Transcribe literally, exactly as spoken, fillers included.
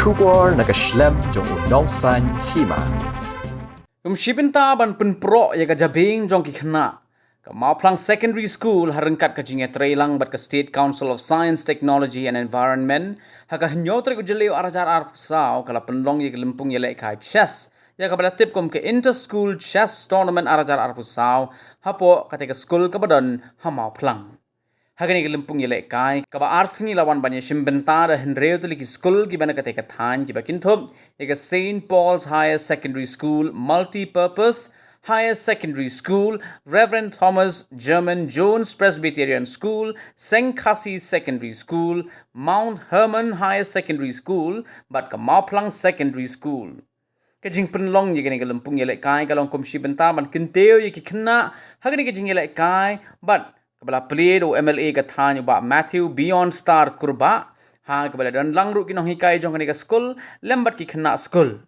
Khubor na ka shlem jong u nongsan hima. Kum shi bynta ban pynproh ïa ka jabieng jong ki khynnah, ka Mawphlang Secondary School ha ryngkat ka jingïatreilang bad ka State Council of Science, Technology and Environment, ha ka hynñiew tarik u Jylliew arhajar arphew saw ka la pynlong ïa ka lympung ïalehkai chess, ïa kaba la tip kum ka Inter School Chess Tournament arhajar arphew saw, hapoh katei ka skul kaba don ha Mawphlang. Ha kane ka lympung ïalehkai kaba ar sngi la wan ban ïashim bynta da hynriew tylli ki skul kiba na katei ka thaiñ, kiba kynthup ïa ka Saint Paul's Higher Secondary School, Multipurpose Higher Secondary School, Reverend Thomas German Jones Presbyterian School, Seng Khasi Secondary School, Mount Hermon Higher Secondary School bad ka Mawphlang Secondary School. Ka jingpynlong ïa kane ka lympung ïalehkai ka long kum shi bynta ban kyntiew ïa ki khynnah ha kane ka jingïalehkai bad kaba la plie da u M L A ka thaiñ, u Bah Matthew Beyond Star Kurbah, ha kaba la don lang ruh ki nonghikai jong kane ka skul lem bad ki khynnah skul.